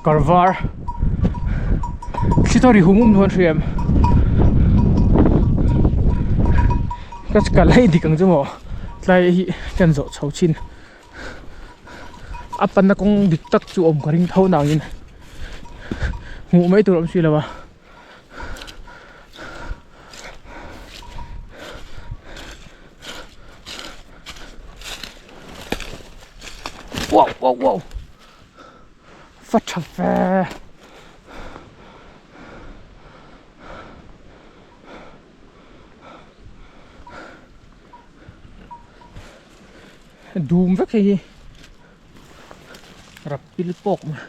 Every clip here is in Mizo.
Kawr var thli tawh ri hum hum dawn hria em ka kal hei dik ang chu maw tlai hi kan zawh chho thin a panna kawng dik tak chu awm ka ring tho nangin hmuh mai tur a awm si lo a. Wow wow wow va tha ve dum vek hei hi rap pil pawk mai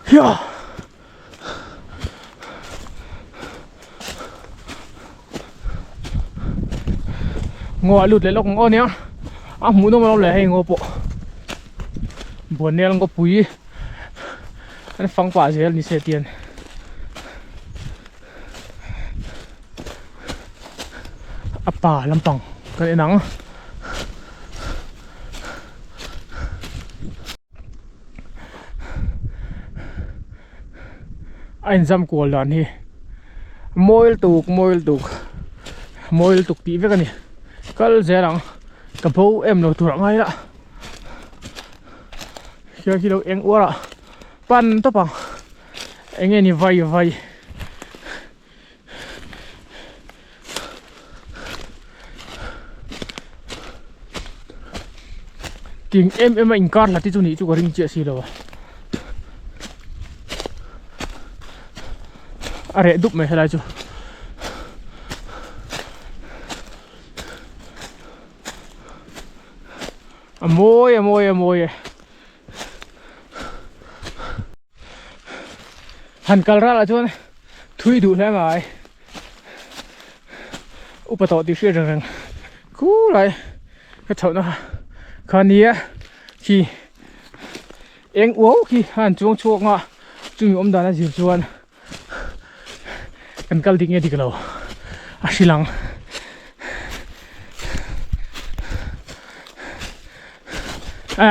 hiah. Ngaw a lut leh lawk ang aw nia a hmuh nawm alawm le hei ngaw pawh buannel ngawpui an fang pah zel ni se tian a pa lampang kan en ang. A inzam kual dan hi mawi lutuk mawi lutuk mawi lutuk tih vek a ni kal zel ang ka bo em lo tur a ngai la khian khi lo eng uar a pan tawp ang eng nge ni vai vai. Ting em em a inkar hlat hi chu nih chu ka ring chiah si lo a a reh dup mai helai chu a mawi a mawi a mawi e. Han kal ral ah chuan thui duh hle mai upa tawh tih hriat reng reng khulai ka chhoh na kha nia khi eng uau khi a han chuang chhuak a chumi awm dan a zir chuan kan kal dik nge dik lo a hrilh ang a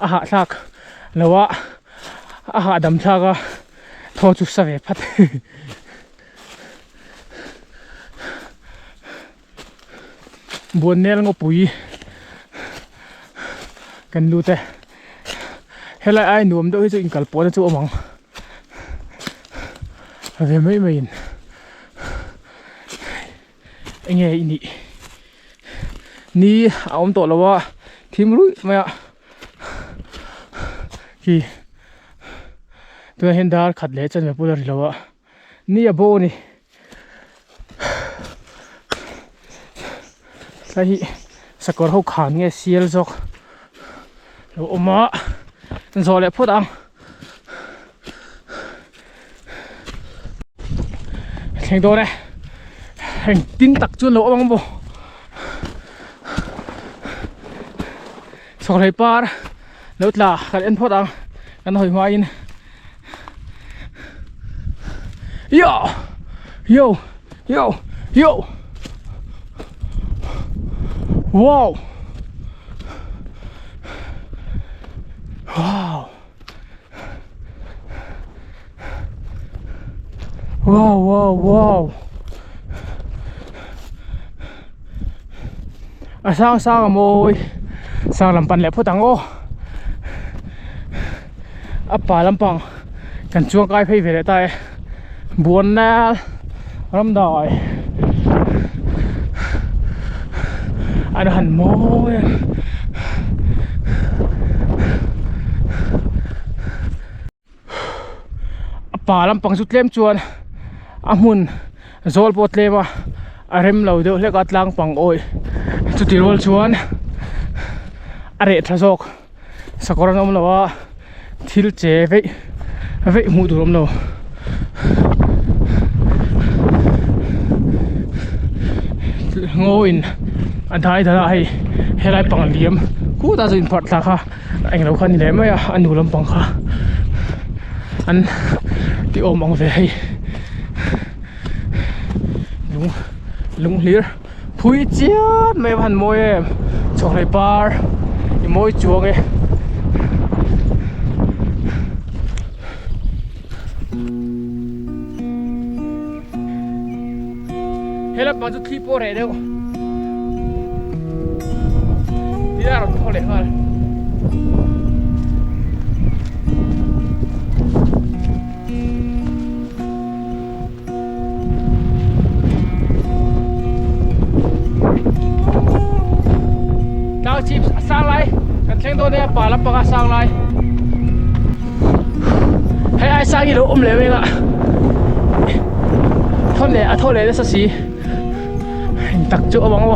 a hahthlak lo a a hahdam thlak a thaw chu sa ve phat Buannel ngawpui kan lut e helai ai nuam deuh hi chu inkal pawhna chu awm ang ve mai mai in enge i nih ni a awm tawh lo a thim ruih mai a khi tunah hian dar khat leh chanve pawh la ri lo a. Ni a bo a ni. Tlai hi sakawr ho khan nge sial zawk lo awm a zawh leh phawt ang. Thleng dawn e. Engtin tak chuan lo awm ang maw. Chhawkhlei par lo tla kan en phawt ang kan hawi hmain. Yo! Yo! Yo! Yo! Wow! Wow! Wow, wow, wow! A sang sang a mawi sang lam pan leh phawt ang aw a pa lampang kan chuang kai phei ve leh ta e buan nal ram dai an han mawi a a pa lampang chu tlem chuan a hmun zawl pawh tlem a a rem lo deuh hlek a tlang pang awih chuti rual chuan a reh tha zawk sakawr an awm lo a thil che veih veih hmuh tur a awm lo ngaw in a dai dal a hei helai pang liam khutah chuan inpharh thla kha. Englo kha a ni leh mai a a nu lampang kha an ti awm ang ve hei lung lung hlir phui chiat mai a va han mawi em chhawkhlei par i mawi chuang e. He lampang chu thli pawh reh deuh tia a rawn thaw leh nghal. Tlang chhip a sang lai kan thleng dawn e pa lampang a sang lai hei ai sang hi lo awm leh mai a thawn leh a thaw leh nasa si eng tak chu awm ang aw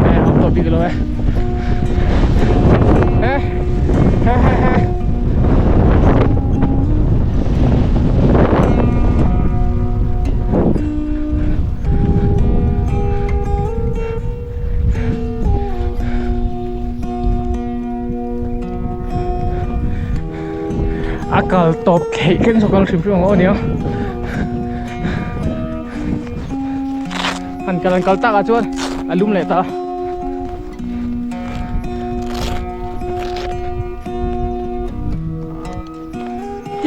e awm tawh bik lo e he he he he A kal tawp theih thleng saw kal hrim hrim ang aw nia han kal an kal tak ah chuan a lum leh ta a.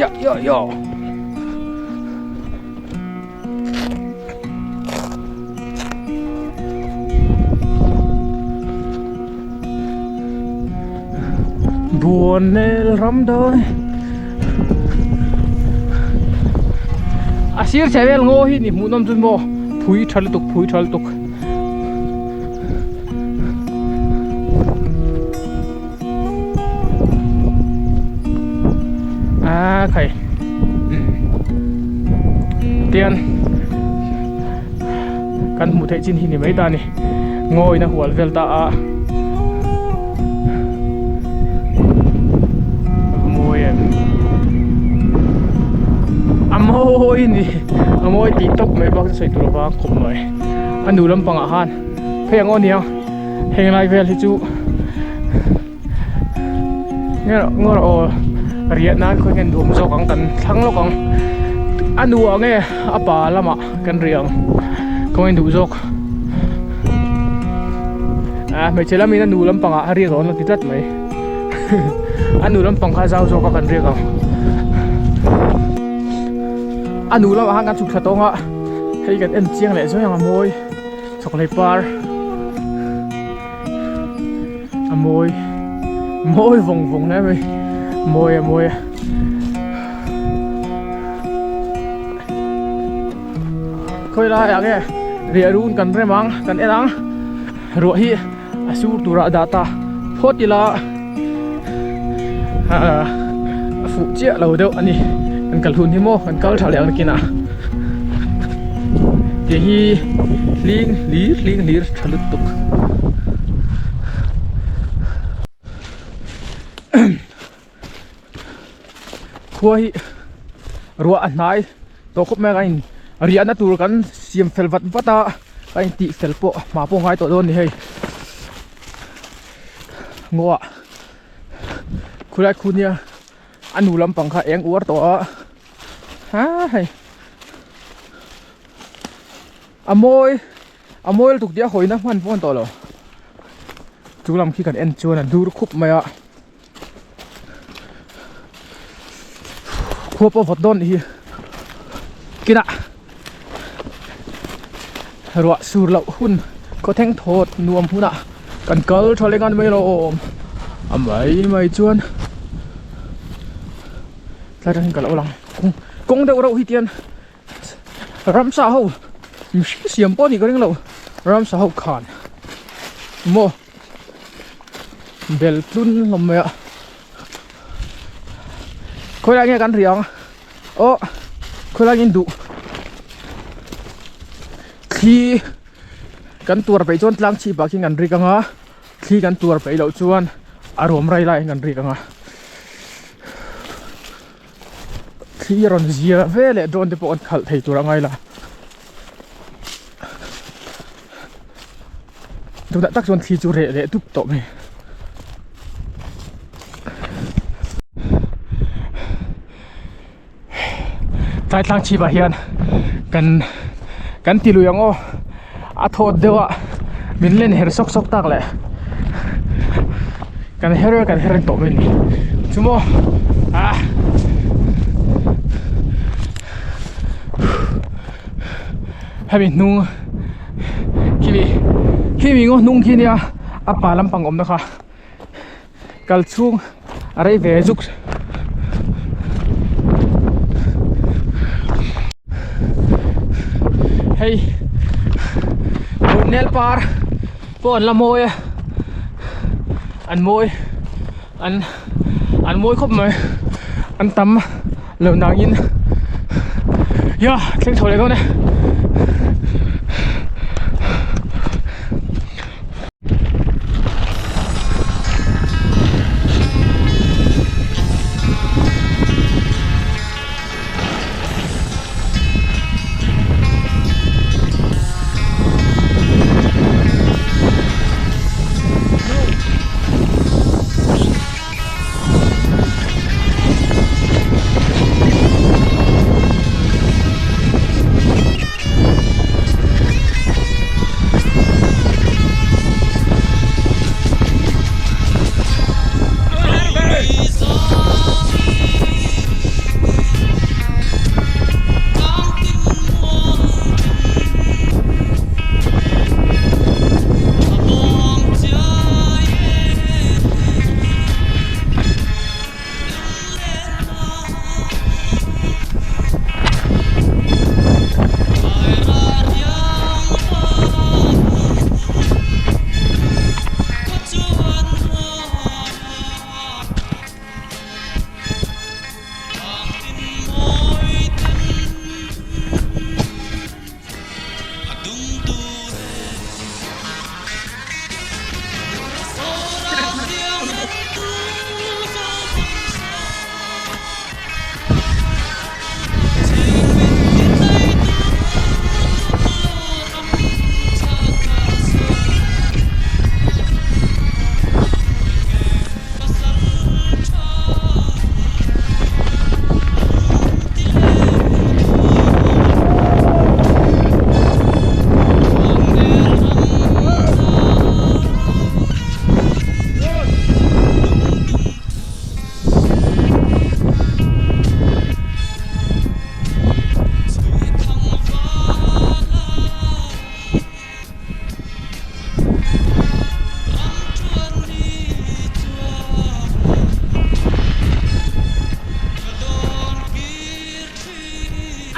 Yo yo yo. Buannel ram dawn a sir chhe vel ngaw hi ni hmuh nawm chu maw phui tha lutuk phui tha lutuk a khai tian kan hmuh theih chin hi ni mai ta a ni ngawin a hual vel ta a a mawi em a mawi ni a mawi tih tawp mai bak chu sawi tur a vang khawp mai a nu lampangah khan phei ang aw nia heng lai vel hi chu Ngawr aw riah nan khawi nge nuam zawk ang kan thlang lawk ang a nu ah nge a pa lamah kan riah ang kawngin duh zawk ah hmeichhe lamin a nu lampangah a riak dawn a ti tlat mai a nu lampang kha zau zawk a kan riak ang a nu lamah khan kan chhuk thla tawng a hei kan en chiang leh zuai ang a mawi chawkhlei par. A mawi mawi vawng vawng hle mai mawi a mawi a khawi lai ah nge riah run kan rem ang kan en ang ruah hi a sur turah a dah ta phawt ila ah a fuh chiah lo deuh a ni kan kal hun hi maw kan kal tha leh ang nakinah tih hi hling hlir hling hlir tha lutuk khua hi ruah a hnai tawh khawp mai a kan in riahna tur kan siam fel vat vat a kan in tih fel pawh hma pawh ngai tawh dawn a ni hei ngaw ah khulai khu nia a nu lampang kha eng uar tawh a ha hei a mawi a mawi lutuk tih a hawina hman pawh a ni tawh lo chu lam khi kan en chuan a dur khup mai a khua pawh vawt dawn nih hi kinah ruah sur loh hun khaw thleng thawt nuam hunah kan kal tha leng a ni mai alawm a mai mai chuan tlai atangin ka lo lang kawng kawng deuh reuh hi tian ramsa ho mihring siam pawh a nih ka ring lo ramsa ho khan maw bel tlun hlawm mai a khawilai nge kan riang aw khawilai nge in duh thli kan tuar peih chuan tlang chhip ah khian kan rik anga thli kan tuar peih loh chuan a ruam rai lai hian kan rik anga thli a rawn zia ve leh drone te pawh an khalh thei tur a ngai la tunah tak chuan thli chu reh leh dup tawh mai tlai tlang chhip ah hian kan kan ti lui ang aw a thawt deuh a min len her sawk sawk tak leh kan her kan her reng tawh mai a ni. Chu maw ah hemi hnung khimi khimi ngaw hnung khi nia a pa lampang awmna kha kal chhung a rei ve zuk hei bunnel par pawh an la mawi a an mawi an an mawi khawp mai an tam lo nangin ya thleng chho leh dawn e.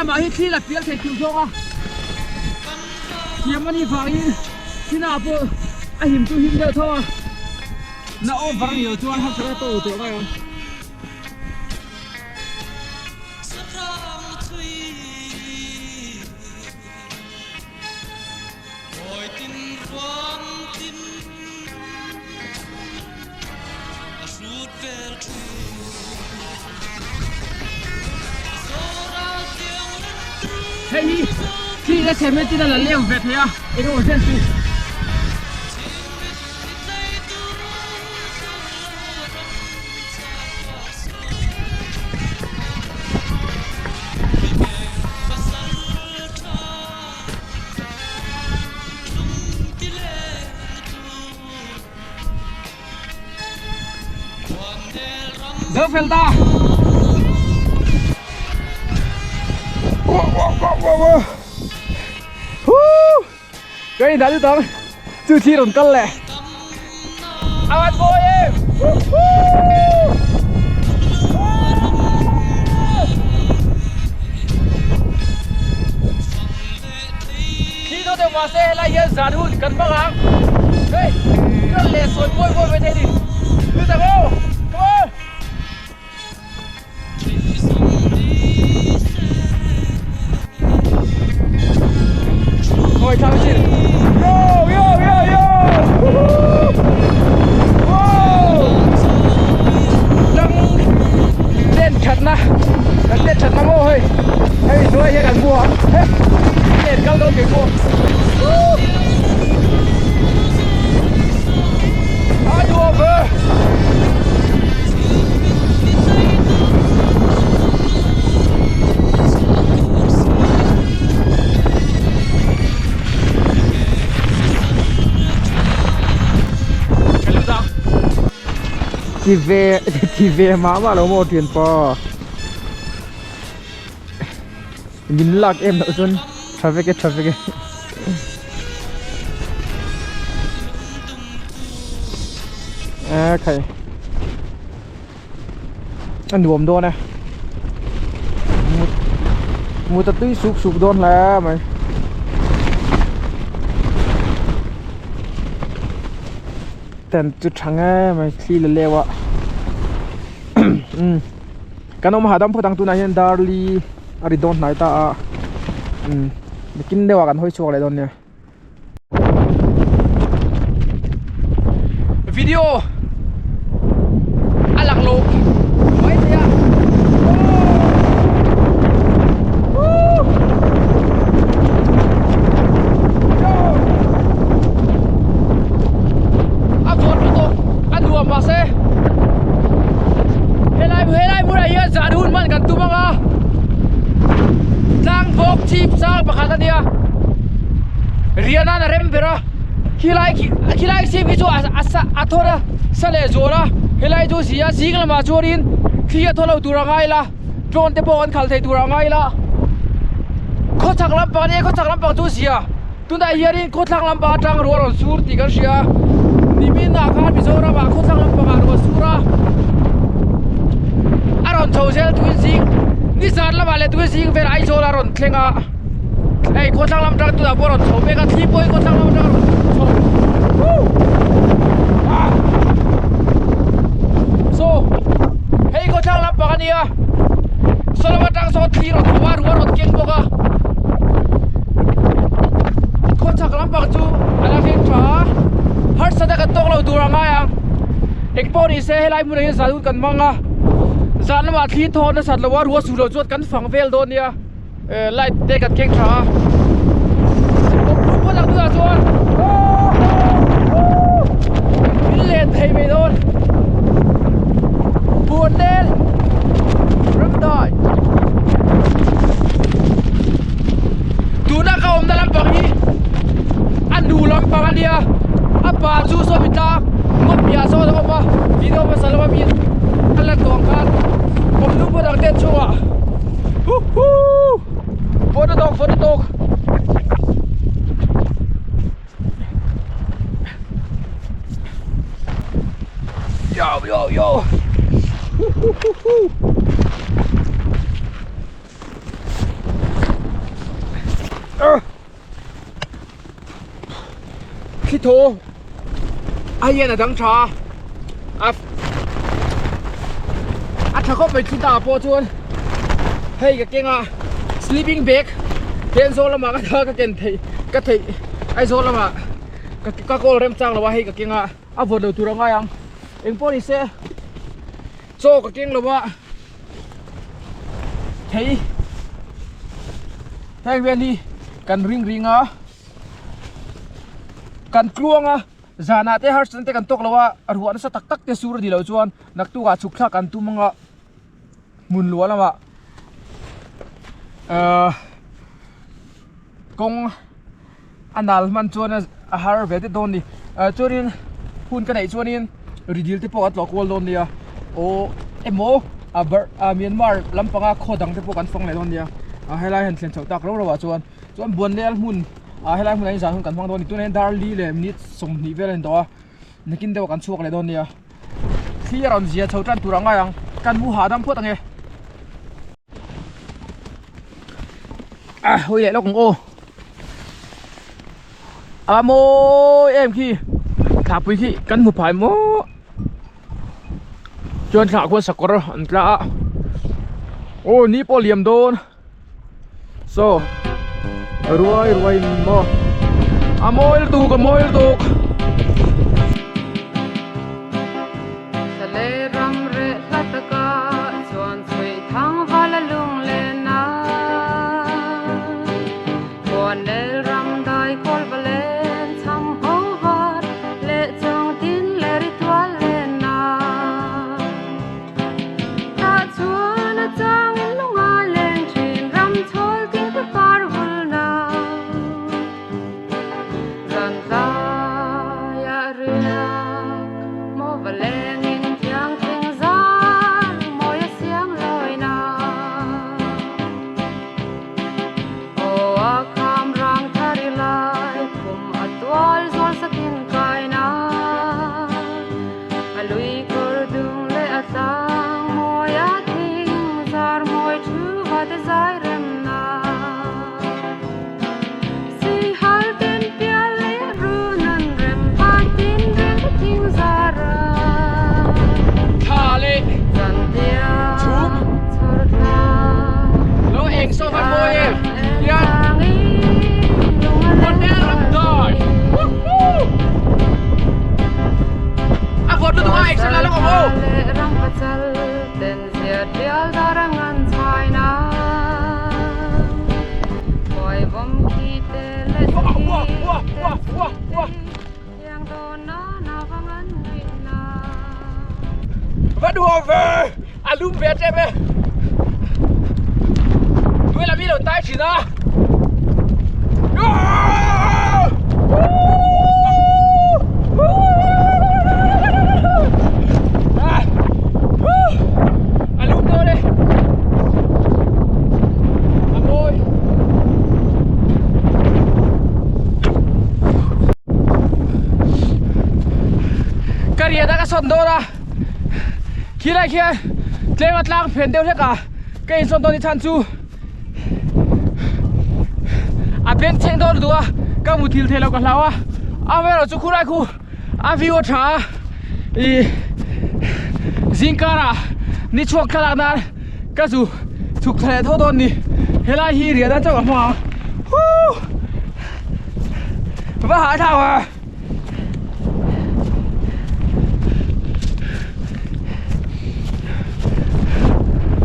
Amah hi thli la pial thei tih zawk a thiam a nih vangin thina pawh a him chu him deuh tho a na over a nih chuan harsatna tawh tawh mai ang. Hei hi thli la chhem hian tin a la leng ve thei a eng emaw chen chu. Zo fel ta. Cái này đã tao chưa chi rồi cân lẹ. Awan boy em. Khi đó thì mà xe lại hiện giàn hun cần băng hàng. Hey, cân lẹ sồi bôi bôi với thế đi. Cứ tao Come on. Ngồi thang trên. Yo yo yo yo. Wow. Đang lên thật na. Đang lên thật na mô hơi. Hey, nuôi hết ăn mua. Hey. Lên cao đâu cái mua. A đùa vơ. Ti ve ti ve mah mah lo maw thianpa. Min lak em loh chuan tha vek e tha vek e. A khai a nuam dawn e mut mut a tui suk suk dawn hle mai. Tent chu tha nge mai thli la leu a umm kan awm hahdam phawt ang tunah hian darli a ri dawn hnai ta a umm bikin deuh ah kan hawi chhuak leh dawn nia. Video a lang lo mai thei a a vawt lutuk a nuam mahse helai helai hmunah hian zan hun hman kan tum ang a tlang bawk chhip sang pakhat a nia riah nan a rem ber a khilai khi khilai chhip khi chu a a sa a thawt a sa leh zual a helai chu si a zing lamah chuanin thli a thaw lo tur a ngai la. Drone te pawh an khalh thei tur a ngai la. Khawchhak lampang ania khawchhak lampang chu zia. Tunah hianin khawthlang lampang atang ruah rawn sur tih kan hria. Nimin ah khan Mizoram ah khawthlang lampang ah ruah sur a. A rawn chho zel tuin zing nizan lamah leh tuin zing vel Aizawl a rawn thleng a. Hei khawthlang lam atang tunah pawh a rawn chho mek a thli pawhin khawthlang lam atang a rawn chho. Woo! Ah! So hei khawthlang lampang a nia saw lam atang sawn thli rawn tho a ruah rawn keng bawk a khawchhak lampang chu a la thleng tha a harsat a kan tawk lo tur a ngai ang engpawh ni se helai hmunah hian zan hun kan hmang a zan lamah thli thaw nasat lo a ruah su lo chuan kan fang vel dawn nia. Light te kan keng tha a awm phut phut ang tunah chuan min len thei mai dawn Buannel Ramdai tuna ka awmna lampang hi a nu lampang a nia a pa chu sawmi tlang ngawt piah sawn a awm a video hmasa lama mi a la tawh ang khan awm hnung phut ang te chungah. Woohoo! Photo talk, photo talk. Yo, yo, yo. Woohoo! Thli thaw a hian a dang tha a a tha khawp mai thli ta pawh chuan hei ka keng a sleeping bag Thenzawl lamah ka tha ka ken theih ka theih Aizawl lamah ka ka kawl remchang lo a hei ka keng a a vawt lo tur a ngai ang engpawh ni se chaw ka keng lo a thei heng vel hi kan ring ring a. Kan tluang a, zanah te harsatna te kan tawk lo a, ruah nasa tak tak te sur a ni loh chuan naktukah chhuk thlak kan tum anga hmun luah lamah ahh kawng a nal hman chuan a har ve det dawn a ni ah chuanin hun ka neih chuanin ridil te pawh an tlawh kual dawn nia aw emaw a bar ah Myanmar lampanga khaw dang te pawh kan fang leh dawn nia ah helai han thlen chhoh tak rau rau ah chuan. Chuan Buannel hmun ah helai hmunah hian zan hun kan hmang dawn a ni tunah hian dar li leh minute 20 vel a ni tawh a nakin deuh ah kan chhuak leh dawn nia thli a rawn zia chho tan tur a ngai ang kan mu hahdam phawt ang e ah hawi leh lawk ang aw a mawi em khi thlahpui khi kan hmu phai maw. Chuan thlah khuan sakawr an tla a aw ni pawh a liam dawn. Saw ruai ruai in maw a mawi lutuk a mawi lutuk. Thla ram reh hla taka chuan chhuih thang vala lung len a Khuanel ram dai kawl va len chhang ho var leh chuang tin leh ri tual len a. Tah chuan a changin lunga leng thin ram chhawl ting te par vulna zan tlai. Riat rial dar a ngan chhai na Khuai vawm khi te leh khi te khi te Thiang dawn na na va ngan nuih na. Va đùa về a lum ve tep e Đuôi là mi lo tai thin a. A lum dawn e A mawi Ka riat a ka sawn dawn a Khilai khian tlem a tlang phen deuh hlek a ka insawn dawn ni chhan chu A beng chheng dawn lutuk a ka muthilh theih loh ka hlau a amaherawh chu khulai khu a view a tha a ih zingkar ah ni chhuak thlalak nan ka zu chhuk thla leh tho dawn ni helai hi riahna chauh a hmang ang huuu va hahthlak a.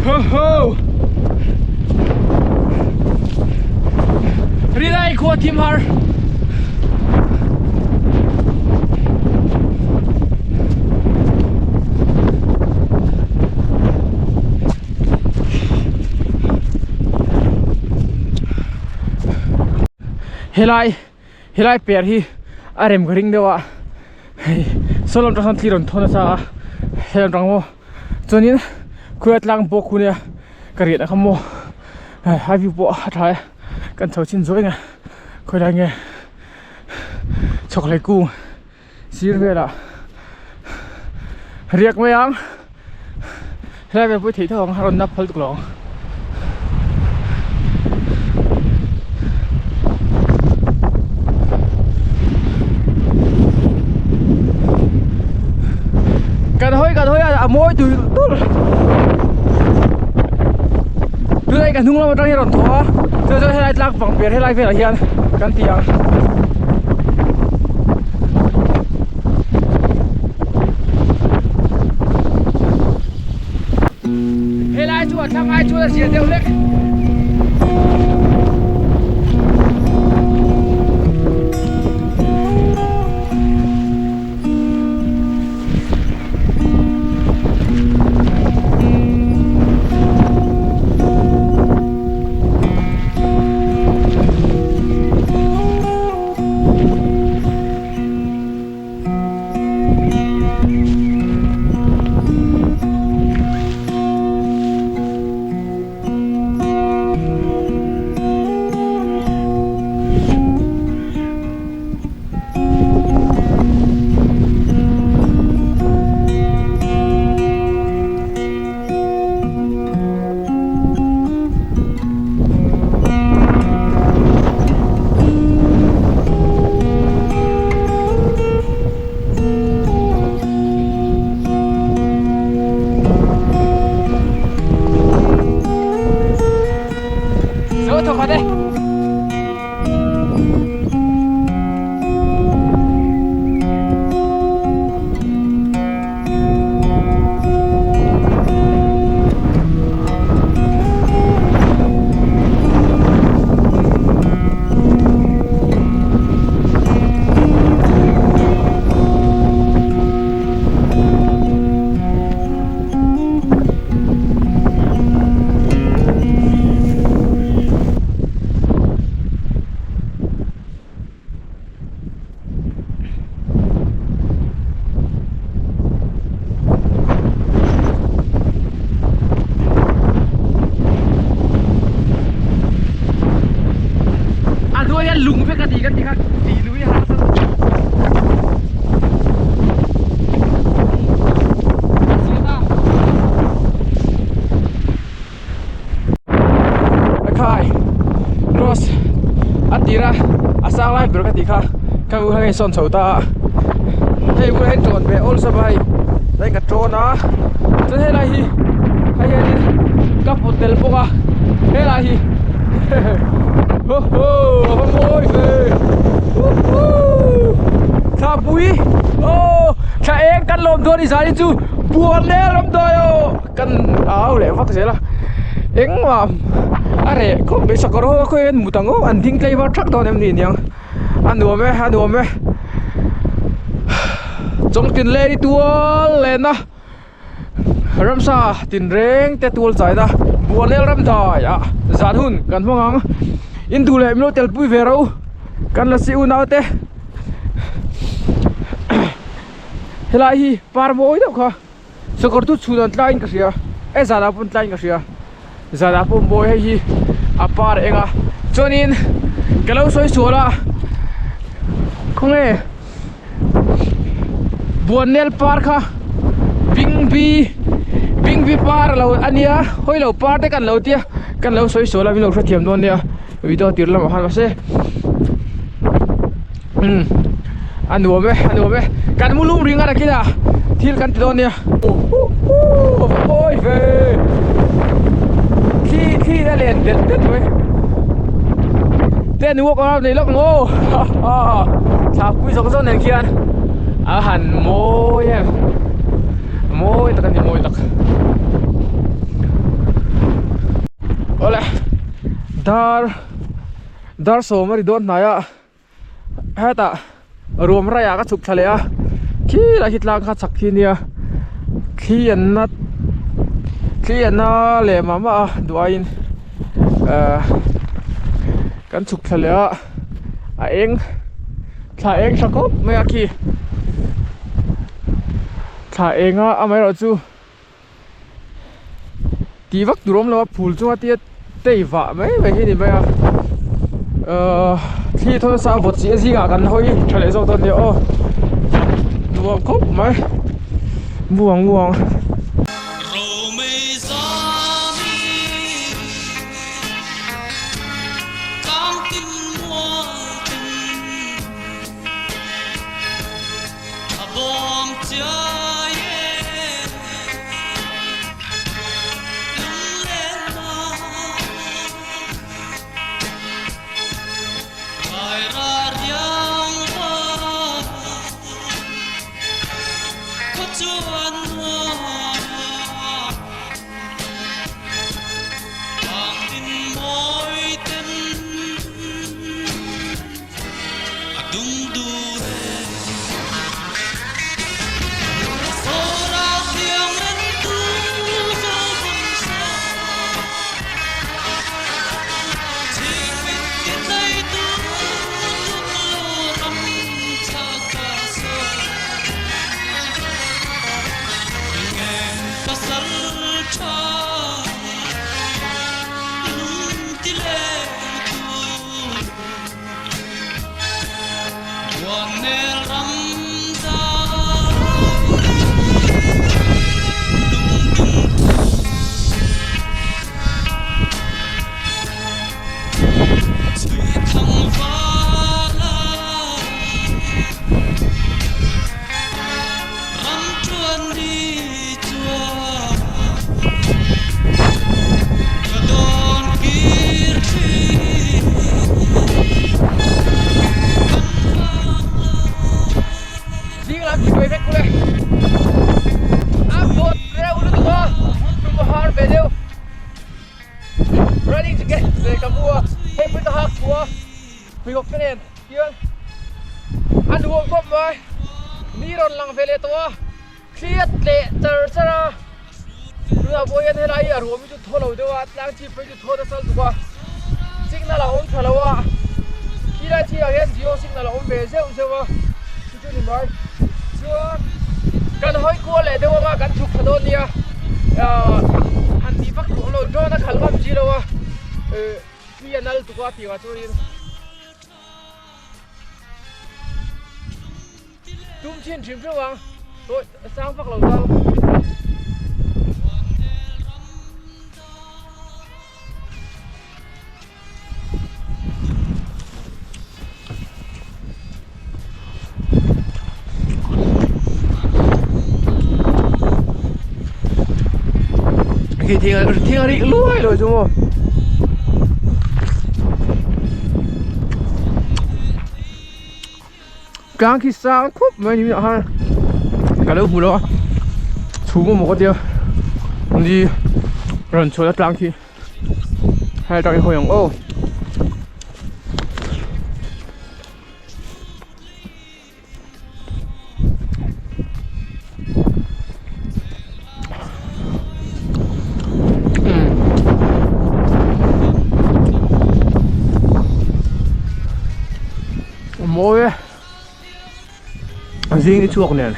Ho ho! Rilai khua thim har. Helai helai per hi a rem ka ring deuh a hei saw lam tang sawn thli rawn thawn nasa a helam tang maw chuanin khuai tlang bawk khu nia ka riahna kha maw a view pawh a tha e kan chho chin zuai nge khawilai nge chhawkhlei kung sir velah riak mai ang helai vel pawh hi theih tho ang a rawn nap phal tuk lo ang. Kan hawi kan hawi a a mawi tui tul tunah ka hnung lam atang hian a rawn thaw a chuan chuan helai tlang pang pian helai velah hian kan ti ang. Helai chu a thlang ai chuan a zia deuh hlek. Zo thawkhat e. A hnuai hian lung vek a ti kan ti kha ti lui a harsa Khai cross a tir a a sang lai ber ka tih kha ka u hei sawn chho ta a hei bulah hian tawn ve awlsam a hei hei ka tawn a chuan helai hi hei hianin ka pawt tel bawk a helai hi ho ho a va mawi ve huhuu thlapui aw thla eng kan lawm dawn ni zan hi chu buan leh ram dawi aw. kan au leh vak zel a engmah a reh khawp mai sakawr ho khaw hian mut ang aw an ding tlei var thak dawn em ni aniang a nuam e a nuam e chawngtin leh i tual lehna ramsa tinreng te tual chaina buanel ram dai ah zan hun kan hmang ang in duh leh milo tel pui ve ro kan la si unau te helai hi par mawi deuh kha sakawr chu chhun an tlaiin ka hria e zanah pawh an tlaiin ka hria zanah pawh mawi hei hi a par eng a chuanin ka lo sawi sual a khawnge buannel par kha bingbi bingbi par a lo ania hawi lo par te kan lo tia kan lo sawi sual a min lo hrethiam dawn nia video tir lamah khan mahse umm a nuam e a nuam e kan mu lum ring a nakinah thil kan ti dawn nia a va mawi ve thli thli a len delh delh mai ten walk around nei lawk ang aw ha ha thla pui zawk zawk nen khian a han mawi em mawi tak a ni mawi tak awle dar dar sawm a ri dawn hnai a. Hetah ruam raiah ka chhuk thla leh a khilai khi tlang kha chak khi nia thli an na thli an na leh mah mah a duh aiin ahh kan chhuk thla leh a a eng thla eng tha khawp mai a khi thla eng a amaherawhchu. Tih vak tur awm lo a phul chunga tia tei vah mai mai hi a ni mai a ahh thli thaw nasa a vawt chiah zingah kan hawi tha leh zawk dawn nia aw nuam khawp mai muang muang. Zing lam chibai vek kule a vawt reuh lutuk a tum a har ve deuh running jacket ve ka mu a hei pawh ka hak thu a pheikhawk te nen hian a nuam khawp mai ni rawn lang ve leh tawh a thliat leh char char a tunah pawh hian helai hi a ruam hi chu thaw lo deuh a tlang chhip phei chu thaw nasa lutuk a signal a awm tha lo a khilai thil ah hian jio signal a awm ve zeuh zeuh a chu chu ni mai chuan kan hawi kual leh deuh anga kan chhuk thla dawn nia ahh han tih vak duh awm lo drone a khalh ngam si lo a eh tui a nal tuk a tih ah chuanin. Tum chin hrim hrim ang tawi sang vak lo tang. Khi thing thing a rik luai luai chu maw. Tlang khi sang khup mai ni ah khan ka lo hmu lo a chhum emaw ka tia. Ni rawn chhuahna tlang khi hei atangin hawi ang aw. Mawi e zing ni chhuak nen.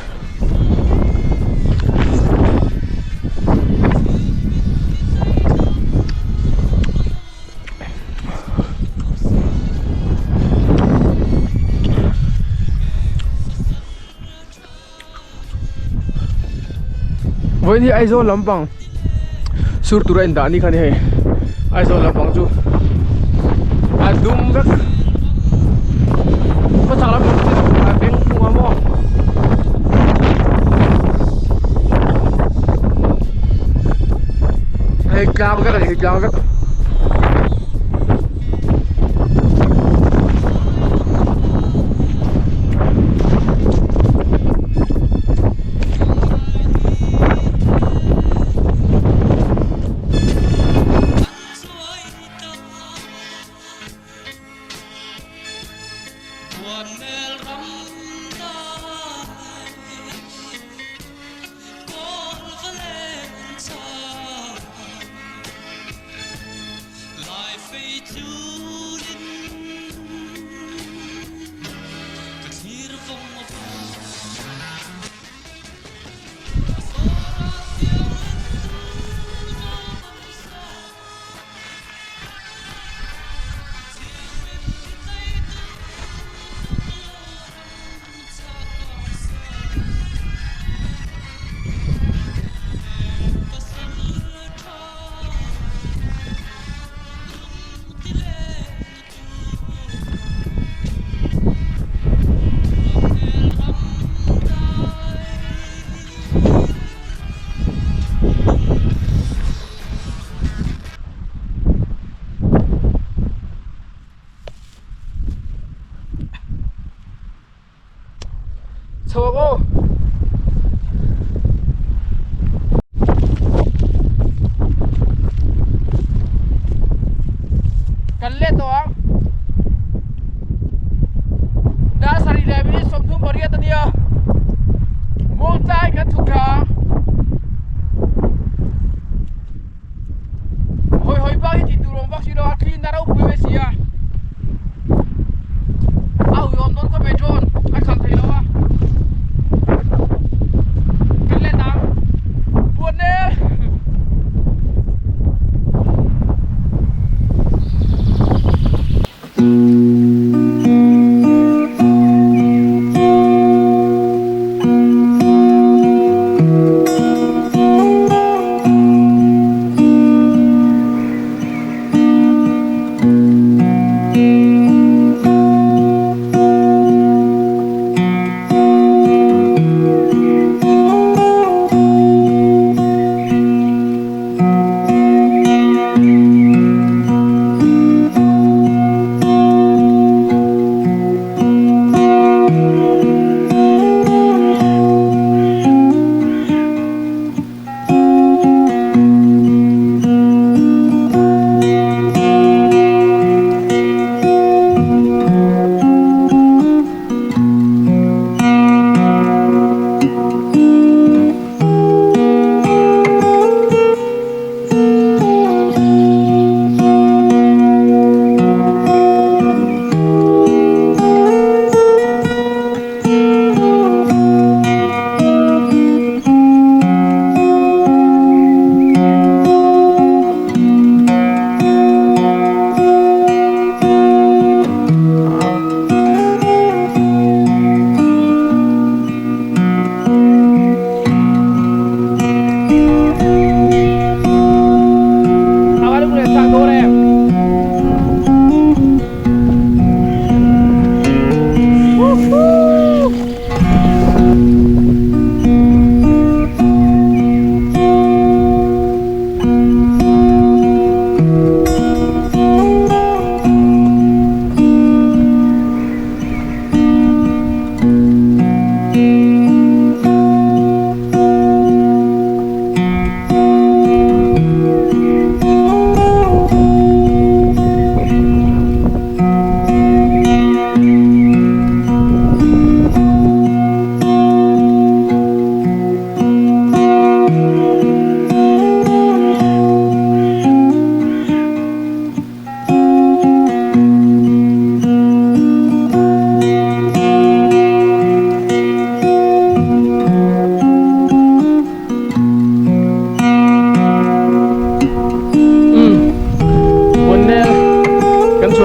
Vawiin hi Aizawl lampang sur tura indah ni kha a ni hei Aizawl lampang chu a dum vek khawchhak lampang chu a beng thung a maw. Hei tlang vek a ni hei tlang vek.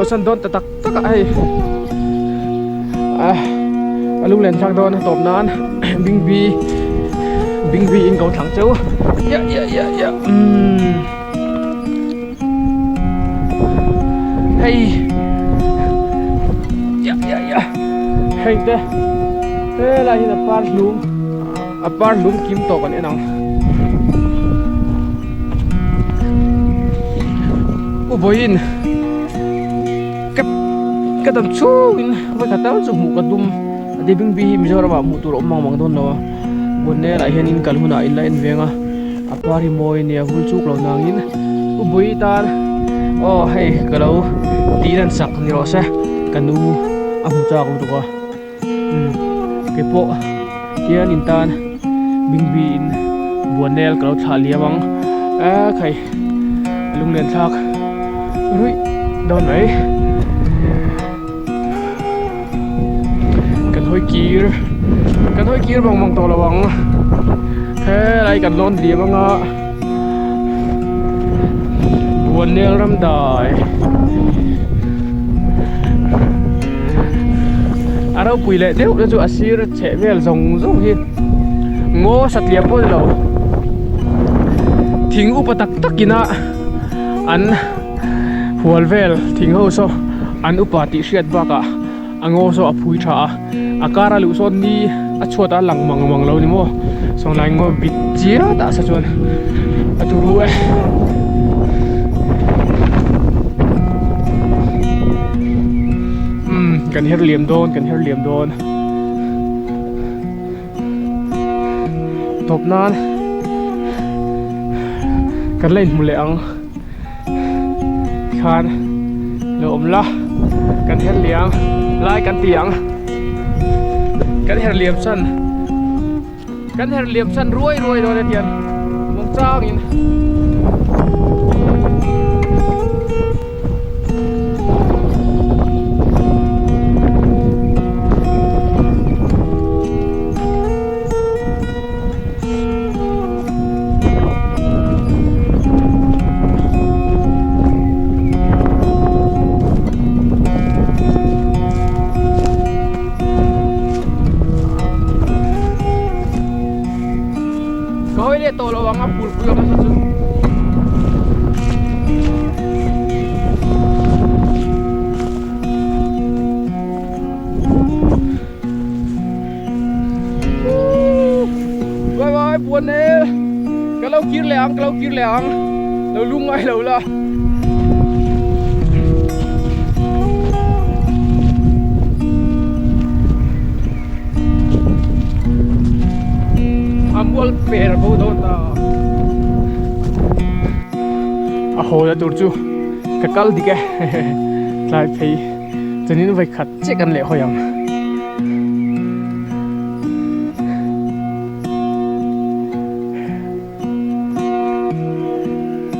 chhohsan dawn ta tak tak a hei ah a lunglen thlak dawn a tawp nan bingbi bingbi in ko thlang cheu ya ya ya ya umm hei ya ya ya hei te helai hian a par hlum a par hlum kim tawh kan en ang u vawiin ka ka dam chhungin vawikhat tal chu hmuh ka tum a ti bing bi hi Mizoram ah hmuh tur a awm mang mang dawn lo a Bonnet ah hianin kal hunah in la en veng a a par hi mawi ania vul chuk lo nangin u bui tan aw hei ka lo tih lan sak ni rawh se ka nu a hmu chak lutuk a umm keipawh hian in tan bing bi in buanel ka lo thlah liam ang a khai a lunglen thlak ruih dawn mai kan hawi kir kan hawi kir vang vang tawh lo ang helai kan lawn liam anga buanel ram dai a ropui leh deuh te chu a sir chheh vel zawng zawng hi ngaw satliah pawh ni lo thing upa tak tak ina an hual vel thing ho saw an upa tih hriat bakah a ngaw saw a phui tha a a kar a luh sawn ni a chhuat a lang mang mang lo ni maw sawnglai ngaw bit chiat ah sa chuan a turu e. Umm kan her liam dawn kan her liam dawn tawp nan kan la inhmu leh ang. Tikhan lo awm la kan her liam lai kan ti ang kan her liam chan kan her liam chan ruai ruai dawn e tian muang changin. Ka hawi leh tawh lo ang a phurpui ang nasa chu. Bye bye buan e ka lo kir leh ang ka lo kir leh ang lo lung ngai lo la a mual per bo dawn ta a haw la tur chu ka kal dik e tlai phei chuanin vawikhat chiah kan leh hawi ang.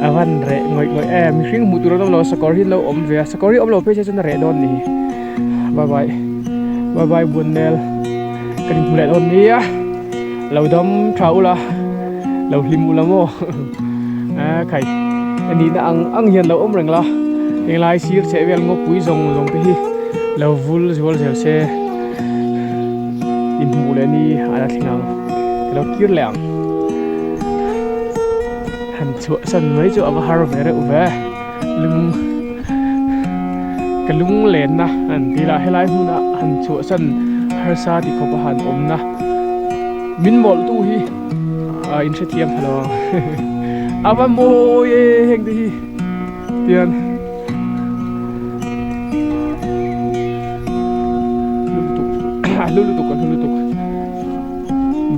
A van reh ngawih ngawih em mihring hmuh tur an awm lo sakawr hi an lo awm ve a sakawr hi awm lo phei se chuan a reh dawn a ni bye bye bye bye buannel kan inhmu leh dawn nia lo dam tha ula lo hlim ula maw a khai a nihna ang ang hian lo awm reng la henglai sir chheh vel ngawpui zawng zawng te hi lo vul zual zel se. Inhmuh leh ni a la thleng ang ka lo kir leh ang han chhuah san mai chu a va har ve reuh ve lung ka lung lenna an ti lah helai hmuna han chhuah san harsa ti khawp a han awmna min mawlh tu hi a inhrethiam pha lo ang a va mawi e heng te hi tian. Hlu lutuk a hlu lutuk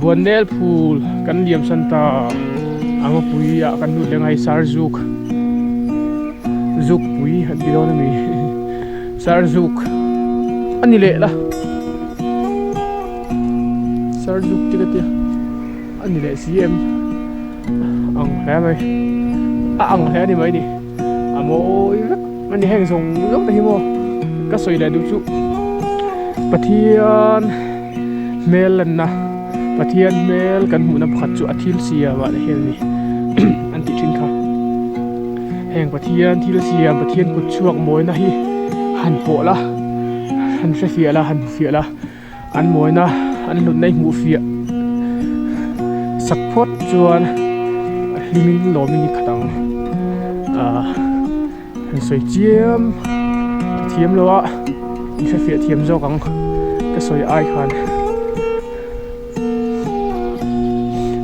Buannel phul kan liam san ta a ngawpui ah kan lut leh ngai sar zuk zuk pui an ti dawn ami sar zuk a ni leh la sar zuk te ka tia a ni leh si em ang hle mai a ang hle a ni mai ni. A mawi vek a ni heng zawng zawng te hi maw ka sawi leh duh chu Pathian hmel lanna Pathian hmel kan hmuhna pakhat chu a thil siam ah te hian a ni an tih thin kha heng Pathian thil siam Pathian kut chhuak mawina hi. han pawh la han hre fiah la han hmu fiah la an mawina an hlutna i hmuh fiah sak phawt chuan a hlimin lawmin i khat ang ah han sawi chiam ka thiam lo a i hre fiah thiam zawk ang ka sawi ai khan.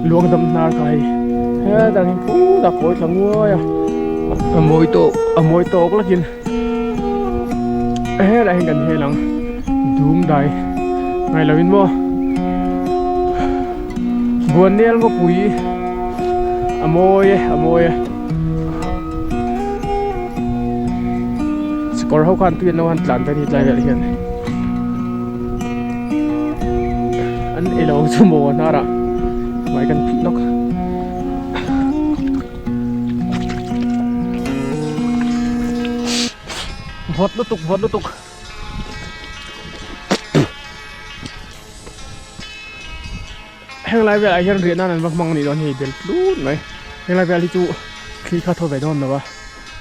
Luangdam hnar kha hei hetah hian phut a kawi thla nguai a a mawi tawk a mawi tawk lakin helaiah hian kan hel ang dum dai ngaih loin maw buannel ngawpui a mawi e a mawi e sakawr ho khan tui an lo han tlan te ni tlai velah hian. An ei lo chu maw hnar ah hmai kan phih lawk. Vawt lutuk vawt lutuk. Heng lai velah hian riah nan an va hmang anih dawn hei bel tlut mai. Heng lai vel hi chu thli kha thaw ve dawn lo a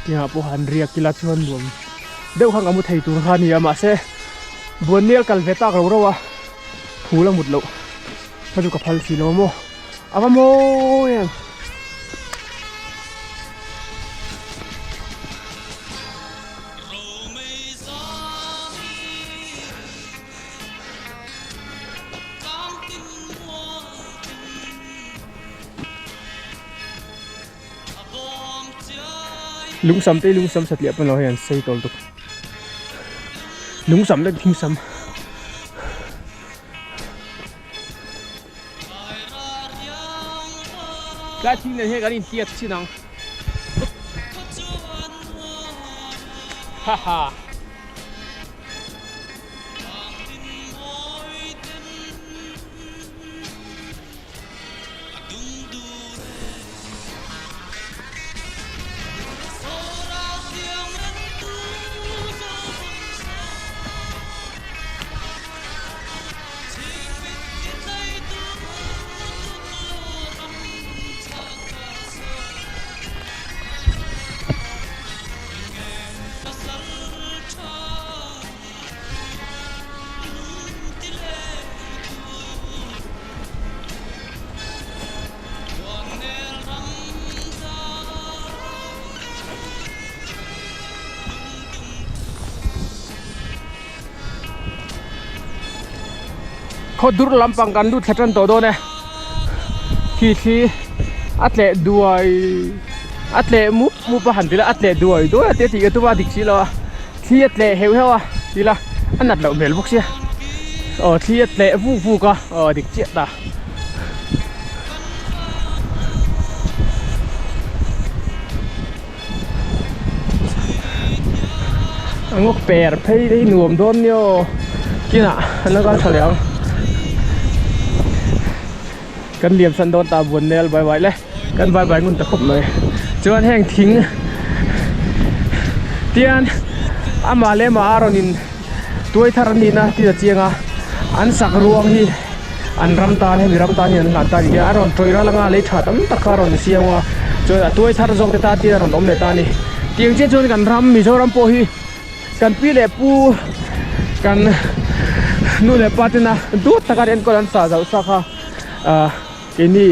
tiangah pawh han riak ila chuan nuam deuh khan ka mu thei tur kha a ni a mahse buannial kal ve tak ro ro a phul a mut loh kha chu ka phal si lo maw a va mawi em. Lungsam te hi lungsam satliah pawn lo hei an sei tawl tuk lungsam leh thingsam tlai thing nen hian kan intiat chin ang haha. Khaw dur lampang kan lut thla tan tawh dawn e khi thli a tleh duai a tleh mup mup a han ti la a tleh duai duai a tia tih ka tum a dik si lo a. Thli a tleh heuh heuh a ti la a nat loh hmel bawk sia aw thli a tleh vuk vuk a aw dik chiah ta. A ngaw per phei te hi nuam dawn nia aw kinah an lo kal tha leh ang kan liam san dawn ta buan nel bai bai le kan bai bai ngun ta khawp mai chuan heng thing tian amah leh amah a rawn in tuai thar a nihna tih a chiang a an sak ruang hi an ram tan hemi ram tan hi an hlan ta a ni a rawn tawih ral anga lei tha tam tak kha a rawn siam a chuan a tuai thar zawk te tan te a rawn awm leh ta a ni tiang chiah chuan kan ram Mizoram pawh hi kan pi leh pu kan nu leh pa tena duat taka an enkawl an sah zauh sa kha ah keini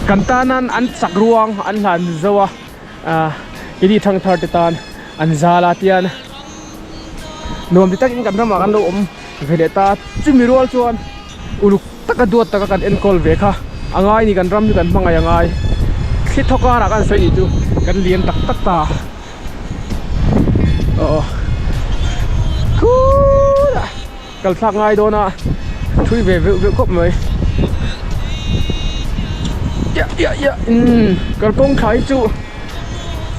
kan tanan an chak ruang an hlan zo a ah keini thangthar te tan an zal a tian nuam ti takin kan ramah kan lo awm ve leh ta chumi rual chuan uluk taka duat taka kan enkawl ve kha a ngai ni kan ram hi kan hmangaih a ngai thli thaw karah kan sawi nih chu kan lian tak tak ta. Aw khulah kal thlak ngai dawn a thui ve veuh veuh khawp mai ya ya ya umm kalkawng thla hi chu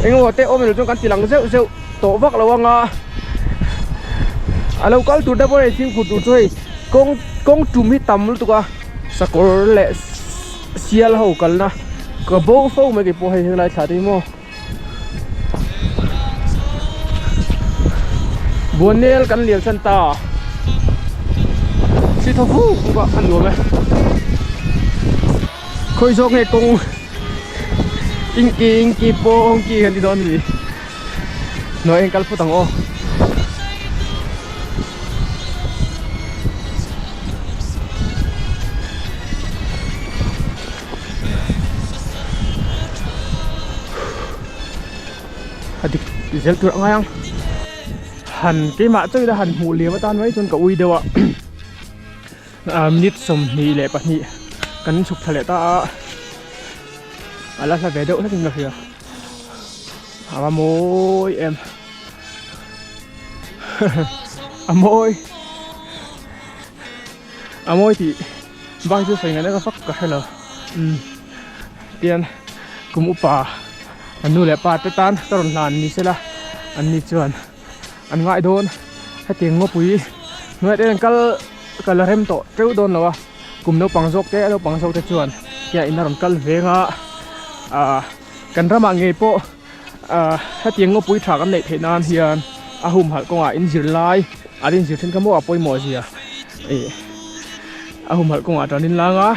engemaw te awm ilo chuan kan ti lang zeuh zeuh tawh vak lo anga a lo kal tur te pawh hei fimkhur tur chu hei kawng kawng tum hi tam lutuk a sakawr leh sial ho kalna ka bo fo mai keipawh hei helai thla te hi maw. Buannel kan lian san ta thli thaw vuk vuk a a nuam e khawi zawk nge kawng inki inki pawng ki han ti dawn a ni hnuai ah hian kal phawt ang aw. A dik zel tur a ngai ang. Han keimah chauh ila han hmuh liam atan mai chuan ka ui deuh a. Minute 22 kan chhuk thla leh ta a. A la hla ve deuh hlekin ka hria. A va mawi em. A mawi. A mawi tih bak chu sawi ngaihna ka vak ka hre lo. Umm tian kum upa an nu leh pa te tan ka rawn hlan ni sela an ni chuan an ngai dawn hetiang ngawpui hnuaiah te hian kal ka la rem tawh teuh dawn lo a kum naupang zawk te naupang zawk te chuan hia in a rawn kal veng a ah kan ramah ngei pawh ah hetiang ngawpui tha kan neih theih nan hian a humhalh kawngah in zir lai an inzir then kha maw a pawimawh zia ih a humhalh kawngah tan in lang a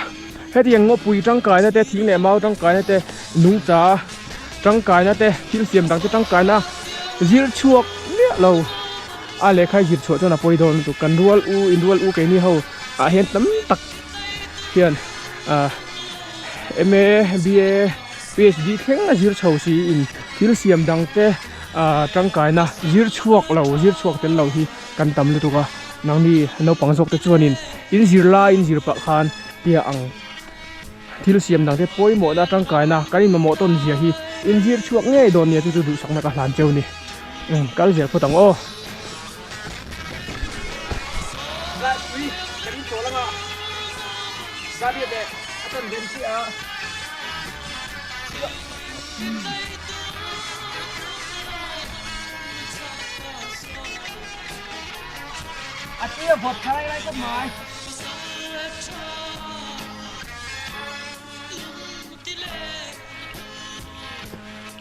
hetiang ngawpui tangkaina te thing leh mau tangkaina te nungcha tangkaina te thil siam dang te tangkaina zir chhuak miah lo a lehkha zir chhuah chuan a pawi dawn lutuk kan rual u in rual u keini ho ah hian tam tak hian ah M A B A P H D thleng a zir chho si in thil siam dang te ah tangkaina zir chhuak lo zir chhuak tel lo hi kan tam lutuk a nangni naupang zawk te chuanin in zir lai in zir pah khan tia ang. Thil siam dang te pawimawhna tangkaina kan inmamawh tawn zia hi inzir chhuak ngei dawn nia chu chu duhsakna ka hlan cheu ni. Umm kal zel phawt ang aw. Zahpui kan inchawl anga Zahriat leh a tan ven chiah a. A tui a vawt tha lai lai khawp mai.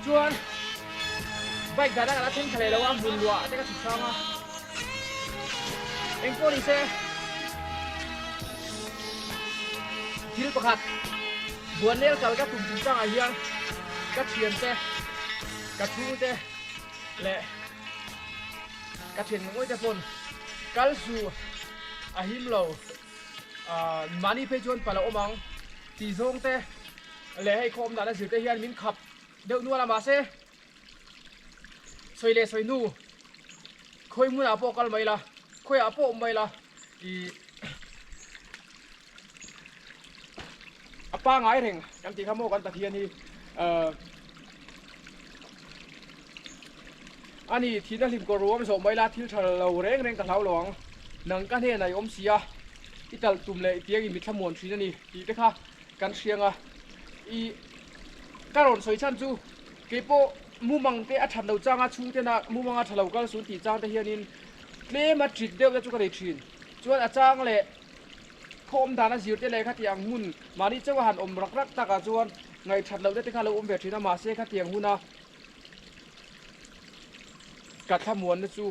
Chuan bike dahna ka la thleng thla leh lo a hmun luah te ka chhuk chang a eng pawh ni se thil pakhat buanel kal ka tum chung changah hian ka thian te ka chhung te leh ka thian ngawih te pawn kal su a him lo. Ahh mahni phei chuan pal a awm ang tih zawng te leh hei khawm dahna zir te hian min khap deuh nual a mahse sawi leh sawi hnu khawi hmunah pawh kal mai la khawiah pawh awm mai la ih a pangai reng kan tih kha maw kan Pathian hi ahh ani thihna hlim kawr ruam zawh mai la thil tha lo reng reng ka hlau lo ang. Nang ka hnenah i awm si a, i talh tum leh i tiang i mitthla muan thin a ni tih te kha kan hriang a. I ka rawn sawi chhan chu keipawh mumang te a that lo chang a, chhungtena mumang a tha lo kal sun tih chang te hianin tlem a tit deuh te chu ka nei thin. Chuan a chang leh khawm dan a zir te leh khatiang hmun mahni chauh a han awm rak rak takah chuan ngaihthat loh te te kha lo awm ve thin a, mahse khatiang huna ka thlamuanna chu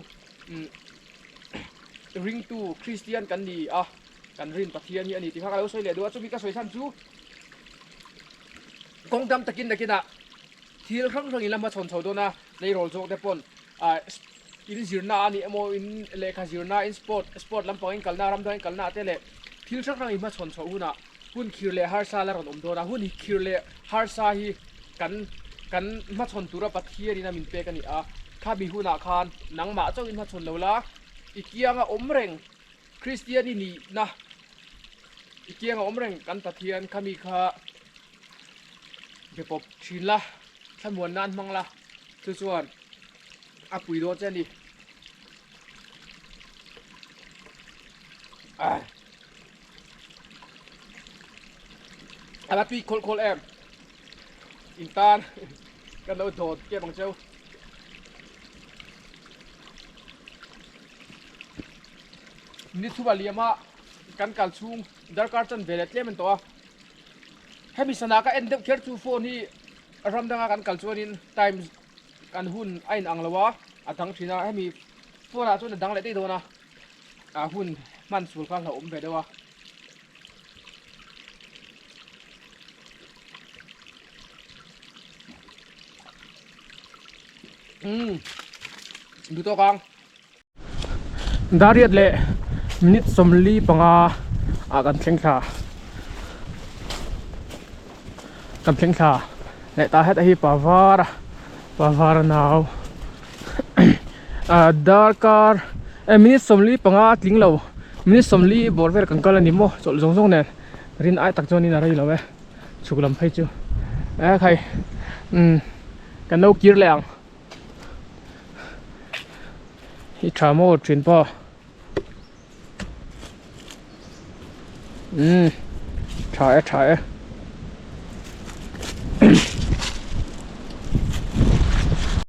ringtu Kristian kan ni a, kan rin Pathian hi a ni tih kha ka lo sawi leh duh a, chumi ka sawi chhan chu kawng dam takin nakinah thil hrang hrangin la hmachhawn chho dawn a, tleirawl zawk te pawn ah in zirna a nih emaw in lehkha zirna in sport sport lampang in kalna ram dang in kalna te leh thil hrang hrang in hmachhawn chhoh hunah hun khir leh harsa la rawn awm dawn a, hun khir leh harsa hi kan kan hmachhawn tura Pathian in a min pek a ni a, khami hunah khan nangmah chauh in hmachhawn lo la, i kianga awm reng Kristian i nihna i kianga awm reng kan Pathian khami kha be pawp thin la, thlamuan nan hmang la, chu chuan a pui dawn che a ni. A la tui khawlh khawlh em in tan kan lo dawt kep ang cheu. Ni chhuah liama kan kal chhung darkar chan ve leh tlem an tawh a. Hemi sana ka en deuh kher chu phone hi ram danga kan kal chuanin time kan hun a in ang lo a, a dang thin a. Hemi phone ah chuan a dang leh daih dawn a. A hun hman sul kha hlauhawm ve deuh a. Umm duh tawk ang. Dariat leh minute 45 ah kan thleng thla. Kan thleng thla leh tah hetah hi Pavara Pavara nau. Ah darkar eh minute 45 a tling lo minute 40 bawr vel kan kal a ni maw chawlh zawng zawng nen rin ai tak chuanin a rei lo e chhuk lam phei chu eh khai umm kan lo kir leh ang i tha maw thin pa. Umm tha e tha e.